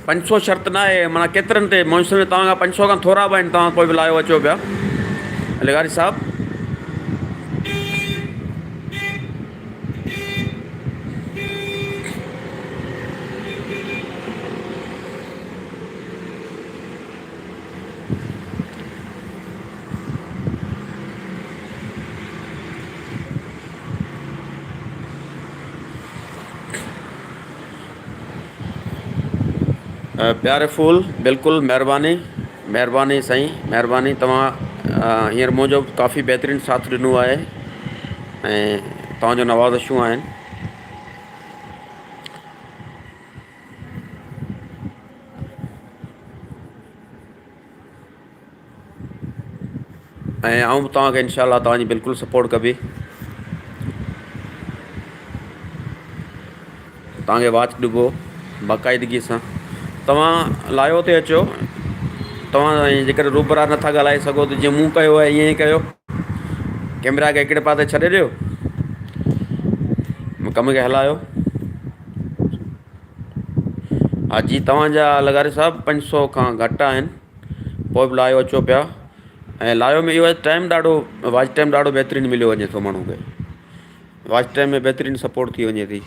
500 شرط نه آهي معنيٰ ڪيترن تي منهنجي سمجھ توهان کان 500 کان ٿورا به آهن توهان پوء به لايو اچو پيا لغاري صاحب. پياري ڦول بلڪل مهرباني مهرباني سائين مهرباني توهان هينئر منهنجو ڪافي بهترين ساٿ ڏنو آهي ۽ توهان جو نوازشون آهن. ۽ آئون به توهان کي انشاء الله توهان جي بلڪل سپورٽ ڪبي توهان کي واچ ڏبو باقاعدگي سان توهان لائيو تي اچو توهان جيڪڏهن روبرا نٿا ڳالهائي سگهو ته جيئن مون ڪيو آهي ائين ئي ڪيو ڪيمرا کي هڪڙي پاسي ڇڏي ڏيو ڪم کي هلايو ها جي توهان جا لغاري صاحب 500 کان گهٽ آهن پوء به لايو اچو پيا ۽ لايو ۾ اهو آهي ٽائيم ڏاڍو واچ ٽائيم ڏاڍو بهترين مليو وڃي ٿو ماڻهو کي واچ ٽائيم ۾ بهترين سپورٽ ٿي وڃي ٿي.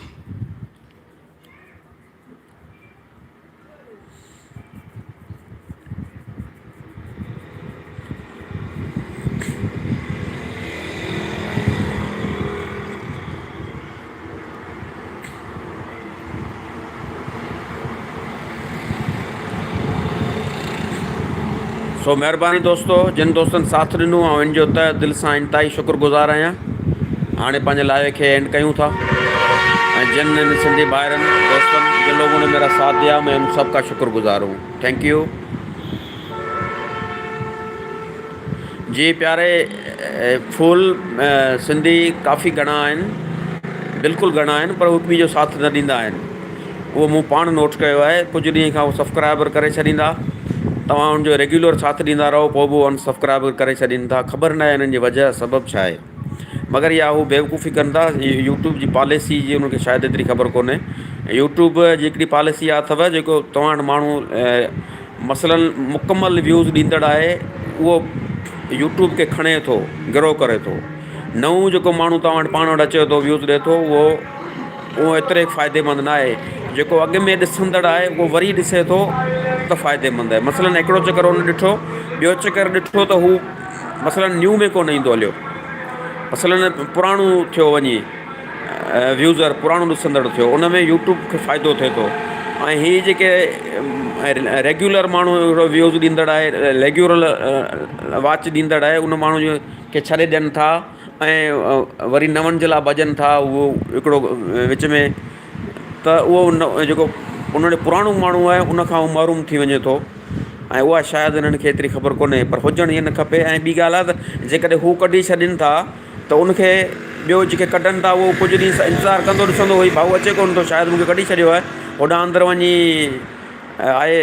سو مهرباني دوستو جن دوستن ساٿ ڏنو آئون ان جو ته دل سان انتهائي شڪر گذار آهيان هاڻي پنهنجي لائيو کي اينڊ ڪيون ٿا ۽ جن ان سنڌي ڀائرن دوستن جن لوگون نے میرا ساتھ ديا میں ان سب کا شڪر گذار ہوں thank you جي پياري ڦول سنڌي ڪافي گهڻا آهن بلڪل گهڻا آهن پر هڪ ٻئي جو ساٿ نه ڏيندا آهن اهو مون پاڻ نوٽ ڪيو آهي ڪجهه ڏينهن کان هو سبسڪرائبر ڪري ڇڏيندا توهان ان جو ريگيولر ساٿ ڏيندا رهو پوء به ان سبسڪرائبر ڪري ڇڏين ٿا خبر نه آهي انهن جي وجه سبب ڇا آهي مگر اها هو بيوقوفي ڪن ٿا يوٽيوب جي پاليسي جي انهن کي شايد ايتري خبر ڪونهي يوٽيوب جي هڪڙي پاليسي اها اٿو جيڪو توهان وٽ ماڻهو مثلاً مڪمل ويوز ڏيندڙ آهي اهو يوٽيوب کي کڻي ٿو گرو ڪري ٿو نئون جيڪو ماڻهو توهان وٽ پاڻ وٽ اچي ٿو ويوز ڏي ٿو اهو اهو ايتري فائديمند نه آهي جيڪو اڳ ۾ ڏسندڙ آهي اهو وري ڏسي ٿو ته فائديمند آهي مثلاً هڪڙو چڪر هن ڏٺو ٻيو چڪر ڏٺو ته هو مثلاً نيو ۾ ڪونه ايندو هليو مثلاً پراڻو ٿيو وڃي ويوزر پراڻو ڏسندڙ ٿيو ان ۾ يوٽيوب کي فائدو ٿئي ٿو ۽ هي جيڪي ريگيولر ماڻهو هڪڙو ويوز ڏيندڙ آهي ريگيولر واچ ڏيندڙ آهي ان ماڻهو جو کي ڇڏي ڏين ٿا ۽ وري نون جي لاء ڀڄن ٿا اهو هڪڙو وچ ۾ ته اهو جيڪو ان وٽ پراڻو ماڻهو آهي ان کان هو محروم ٿي وڃي ٿو ۽ اها شايد انهن کي ايتري خبر ڪونهي پر هجڻ ائين نه کپي ۽ ٻي ڳالهه آهي ته جيڪڏهن هو ڪڍي ڇڏين ٿا ته ان کي ٻيو جيڪي ڪڍن ٿا اهو ڪجهه ڏينهن انتظار ڪندو ڏسندو هي ڀائو اچي ڪونه ٿو شايد مون کي ڪڍي ڇڏيو آهي هوڏانهن اندر وڃي آهي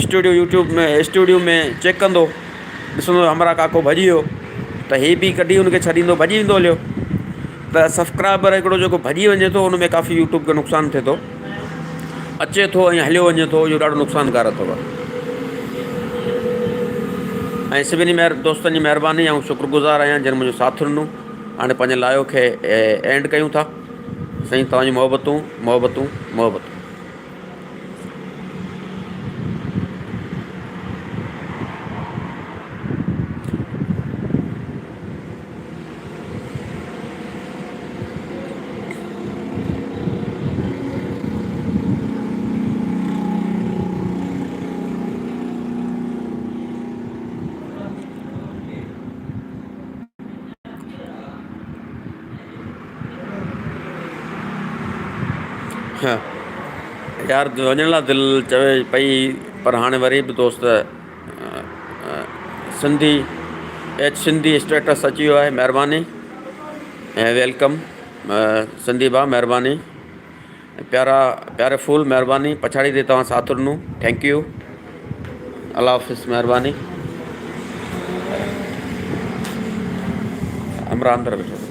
اسٽوڊيو يوٽيوب ۾ اسٽوڊيو ۾ چيڪ ڪندو ڏسندو همراهه ڪاڪو ڀڄي ويو ته هي به ڪڍي ان کي ڇڏيندو ڀڄي ويندو هليو ته سبسڪرائبر هڪڙو جيڪو ڀڄي وڃي ٿو ان ۾ ڪافي يوٽيوب کي نقصان ٿئي ٿو اچي ٿو ۽ هليو وڃي ٿو اهو ڏاڍو نقصانڪار اٿو ۽ سڀني مهر دوستن جي مهرباني آئون شڪر گذار آهيان جن منهنجو ساٿ ڏنو هاڻي پنهنجي لائيو کي اينڊ ڪيون ٿا سائين توهان جون محبتون محبتون محبتون. يار وڃڻ لاء دل چوي پئي پر هاڻي وري به دوست سنڌي ايڇ سنڌي اسٽيٽس اچي ويو آهي مهرباني ۽ welcome Sindhi ڀاء مهرباني پيارا پياري ڦول مهرباني پڇاڙي تي توهان ساٿ ڏنو thank you الله حافظ مهرباني همراهه اندر ويٺو.